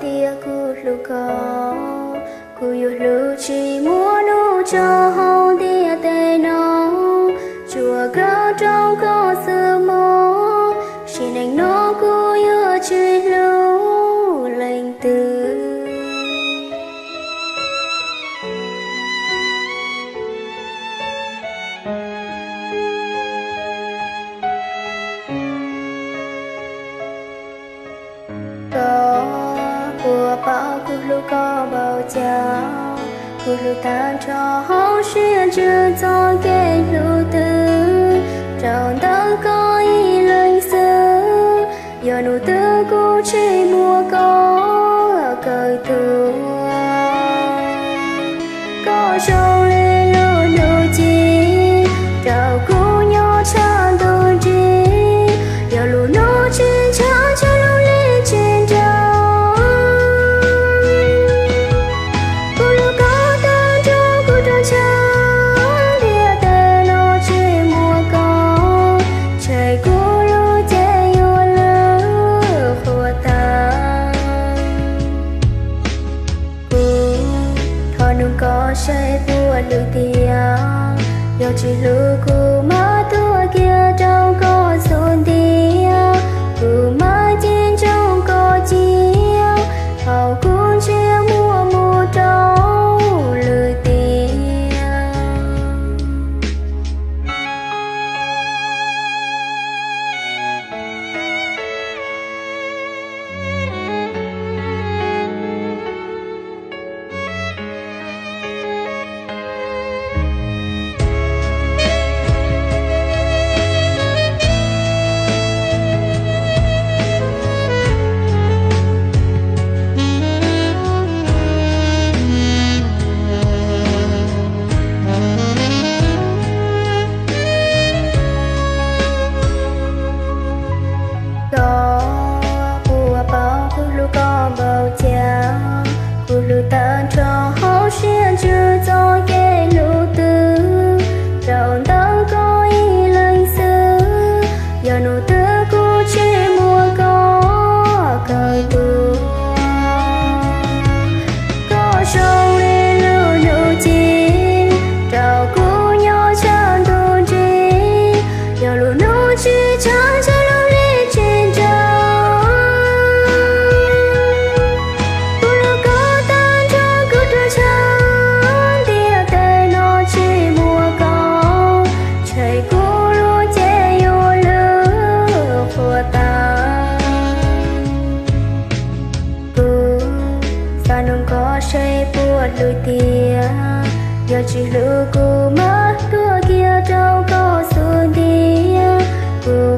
Tias kuv hlub koj, kuv yuav hlub tsis muaj hnub tso hauv ntiaj teb no, tsuas kawm rau koj xwb mog, sim neej no kuv yuav tsis hlub leej twg. Koj puas paub kuv hlub koj npaum cas? Kuv hlub tag nrho hauv siab ntsws txoj kev hlub twg, rau ntawm koj ib leeg xwb. Yog hnub twg kuv tsis muaj koj kawm tuag, koj zoo li lub hnub ci, rau kuv nyob tshaj ntuj nrig. Yog lub hnub tsis ntshaw, ntshaw lub lig tsis nrau. Kuv hlub koj tag nrho kuv roj ntsha, ntiaj teb no tsis muaj koj, ntshe kuv lub cev yuav lwj qhuav tas. Kuv thov nug koj seb puas hlub tiag, yog tsis hlub kuv mam tuag kiag rau koj xub ntiag. Kuv mam ci ntsoov koj ciaj, thaum kuv ntsiab muaj mus rau lwm tiag. Koj puas paub kuv hlub koj npaum cas? Kuv hlub tag nrho hauv siab ntsws txoj kev hlub twg, rau ntawm koj ib leeg xwb. Yog hnub twg kuv tsis muaj koj kawm tuag, koj zoo li lub hnub ci, rau kuv nyob tshaj ntuj nrig. Yog lub hnub tsis ntshaw, ntshe lub lig tsis nrau. Kuv hlub koj tag nrho kuv roj ntsha, ntiaj teb no tsis muaj koj, ntshe kuv lub cev yuav lwj qhuav tas. Kuv xav nug koj seb puas hlub tiag, yog tsis hlub kuv mam tuag kiag rau koj xub ntiag. Kuv